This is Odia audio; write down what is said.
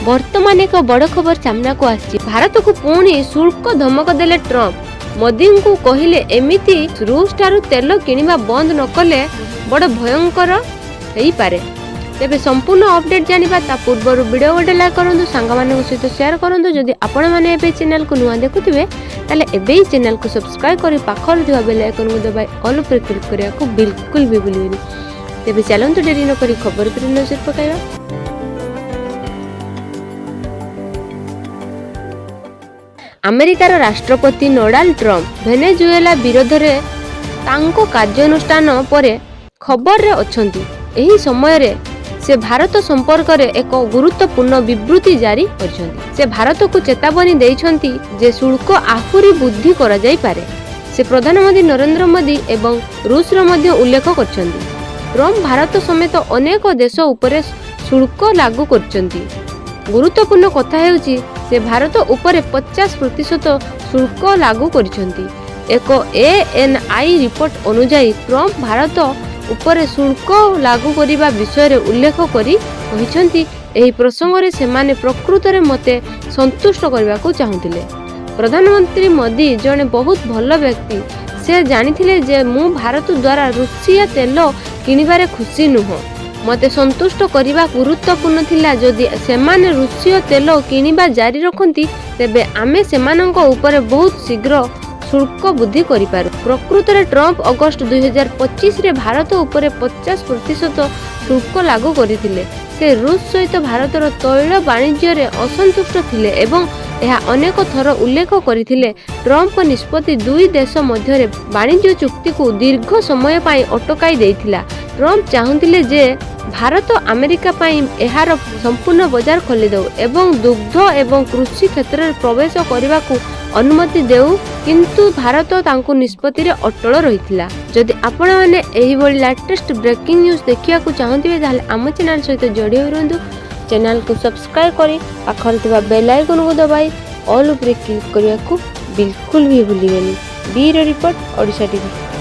ବର୍ତ୍ତମାନ ଏକ ବଡ଼ ଖବର ସାମ୍ନାକୁ ଆସିଛି। ଭାରତକୁ ପୁଣି ଶୁଳ୍କ ଧମକ ଦେଲେ ଟ୍ରମ୍ପ। ମୋଦିଙ୍କୁ କହିଲେ, ଏମିତି ରୁଷ ଠାରୁ ତେଲ କିଣିବା ବନ୍ଦ ନ କଲେ ବଡ଼ ଭୟଙ୍କର ହେଇପାରେ। ତେବେ ସମ୍ପୂର୍ଣ୍ଣ ଅପଡେଟ୍ ଜାଣିବା ତା ପୂର୍ବରୁ ଭିଡ଼ିଓ ଗୋଟେ ଲାଇକ୍ କରନ୍ତୁ, ସାଙ୍ଗମାନଙ୍କ ସହିତ ସେୟାର କରନ୍ତୁ। ଯଦି ଆପଣମାନେ ଏବେ ଚ୍ୟାନେଲକୁ ନୂଆ ଦେଖୁଥିବେ, ତାହେଲେ ଏବେ ହିଁ ଚ୍ୟାନେଲକୁ ସବସ୍କ୍ରାଇବ୍ କରି ପାଖରେ ଥିବା ବେଲ୍ ଆଇକନକୁ ଦବାଇ ଅଲ୍ ଉପରେ କ୍ଲିକ୍ କରିବାକୁ ବିଲକୁଲ ବି ଭୁଲିବେନି। ତେବେ ଚାଲନ୍ତୁ, ଡେରି ନକରି ଖବର ଉପରେ ନଜର ପକାଇବା। ଆମେରିକାର ରାଷ୍ଟ୍ରପତି ଡୋନାଲ୍ଡ ଟ୍ରମ୍ପ ଭେନେଜୁଏଲା ବିରୋଧରେ ତାଙ୍କ କାର୍ଯ୍ୟାନୁଷ୍ଠାନ ପରେ ଖବରରେ ଅଛନ୍ତି। ଏହି ସମୟରେ ସେ ଭାରତ ସମ୍ପର୍କରେ ଏକ ଗୁରୁତ୍ୱପୂର୍ଣ୍ଣ ବିବୃତ୍ତି ଜାରି କରିଛନ୍ତି। ସେ ଭାରତକୁ ଚେତାବନୀ ଦେଇଛନ୍ତି ଯେ ଶୁଳ୍କ ଆହୁରି ବୃଦ୍ଧି କରାଯାଇପାରେ। ସେ ପ୍ରଧାନମନ୍ତ୍ରୀ ନରେନ୍ଦ୍ର ମୋଦି ଏବଂ ରୁଷର ମଧ୍ୟ ଉଲ୍ଲେଖ କରିଛନ୍ତି। ଟ୍ରମ୍ପ ଭାରତ ସମେତ ଅନେକ ଦେଶ ଉପରେ ଶୁଳ୍କ ଲାଗୁ କରିଛନ୍ତି। ଗୁରୁତ୍ୱପୂର୍ଣ୍ଣ କଥା ହେଉଛି, ସେ ଭାରତ ଉପରେ 50% ଶୁଳ୍କ ଲାଗୁ କରିଛନ୍ତି। ଏକ ଏଏନ୍ଆଇ ରିପୋର୍ଟ ଅନୁଯାୟୀ, ଟ୍ରମ୍ପ ଭାରତ ଉପରେ ଶୁଳ୍କ ଲାଗୁ କରିବା ବିଷୟରେ ଉଲ୍ଲେଖ କରି କହିଛନ୍ତି, "ଏହି ପ୍ରସଙ୍ଗରେ ସେମାନେ ପ୍ରକୃତରେ ମୋତେ ସନ୍ତୁଷ୍ଟ କରିବାକୁ ଚାହୁଁଥିଲେ। ପ୍ରଧାନମନ୍ତ୍ରୀ ମୋଦି ଜଣେ ବହୁତ ଭଲ ବ୍ୟକ୍ତି। ସେ ଜାଣିଥିଲେ ଯେ ମୁଁ ଭାରତ ଦ୍ୱାରା ରୁଷିଆ ତେଲ କିଣିବାରେ ଖୁସି ନୁହଁ। ମୋତେ ସନ୍ତୁଷ୍ଟ କରିବା ଗୁରୁତ୍ୱପୂର୍ଣ୍ଣ ଥିଲା। ଯଦି ସେମାନେ ରୁଷୀୟ ତେଲ କିଣିବା ଜାରି ରଖନ୍ତି, ତେବେ ଆମେ ସେମାନଙ୍କ ଉପରେ ବହୁତ ଶୀଘ୍ର ଶୁଳ୍କ ବୃଦ୍ଧି କରିପାରୁ।" ପ୍ରକୃତରେ ଟ୍ରମ୍ପ ଅଗଷ୍ଟ 2025ରେ ଭାରତ ଉପରେ 50% ଶୁଳ୍କ ଲାଗୁ କରିଥିଲେ। ସେ ରୁଷ ସହିତ ଭାରତର ତୈଳ ବାଣିଜ୍ୟରେ ଅସନ୍ତୁଷ୍ଟ ଥିଲେ ଏବଂ ଏହା ଅନେକ ଥର ଉଲ୍ଲେଖ କରିଥିଲେ। ଟ୍ରମ୍ପଙ୍କ ନିଷ୍ପତ୍ତି ଦୁଇ ଦେଶ ମଧ୍ୟରେ ବାଣିଜ୍ୟ ଚୁକ୍ତିକୁ ଦୀର୍ଘ ସମୟ ପାଇଁ ଅଟକାଇ ଦେଇଥିଲା। ଟ୍ରମ୍ପ ଚାହୁଁଥିଲେ ଯେ ଭାରତ ଆମେରିକା ପାଇଁ ଏହାର ସମ୍ପୂର୍ଣ୍ଣ ବଜାର ଖୋଲିଦେଉ ଏବଂ ଦୁଗ୍ଧ ଏବଂ କୃଷି କ୍ଷେତ୍ରରେ ପ୍ରବେଶ କରିବାକୁ ଅନୁମତି ଦେଉ, କିନ୍ତୁ ଭାରତ ତାଙ୍କ ନିଷ୍ପତ୍ତିରେ ଅଟଳ ରହିଥିଲା। ଯଦି ଆପଣମାନେ ଏହିଭଳି ଲାଟେଷ୍ଟ ବ୍ରେକିଂ ନ୍ୟୁଜ୍ ଦେଖିବାକୁ ଚାହୁଁଥିବେ, ତାହେଲେ ଆମ ଚ୍ୟାନେଲ ସହିତ ଯୋଡ଼ି ହୋଇ ରୁହନ୍ତୁ। ଚ୍ୟାନେଲକୁ ସବସ୍କ୍ରାଇବ୍ କରି ପାଖରେ ଥିବା ବେଲ୍ ଆଇକନକୁ ଦବାଇ ଅଲ୍ ଉପରେ କ୍ଲିକ୍ କରିବାକୁ ବିଲକୁଲ ବି ଭୁଲିବେନି। Bureau report, Odisha TV.